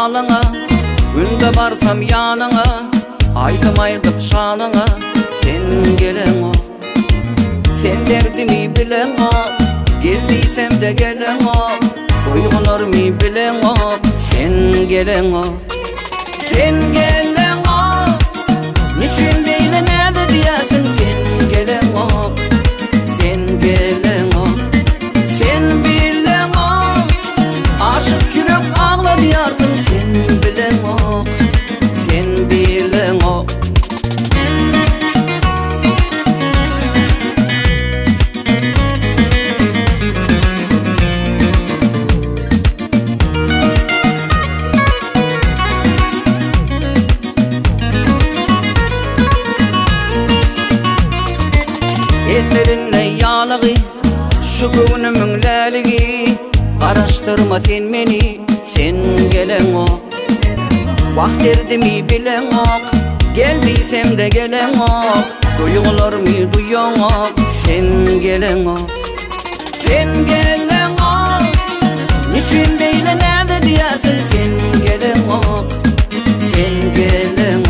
halyňa Günde barsam ýanyňa Aýdym aýdyp şanyňa Sen geleňok Sen derdimi bileňok Gel diýsemde geleňok Duýgularymy bileňok Sen geleňok Sen geleňok Niçin beýle näz edýärsiň Sen geleňok Sen geleňok Sen bileňok Aşyk ýürek agladýarsyň Sen bileňok Sen bileňok Ellerinde ýalygy Şu göwnümiň läligi Garaşdyrma sen meni Sen geleňok Wah derdimi bileňok Gel diýsemde geleňok Duýgularymy duýaňok Sen geleňok Sen geleňok Niçin beýle näz edýärsiň Sen geleňok Sen geleňok.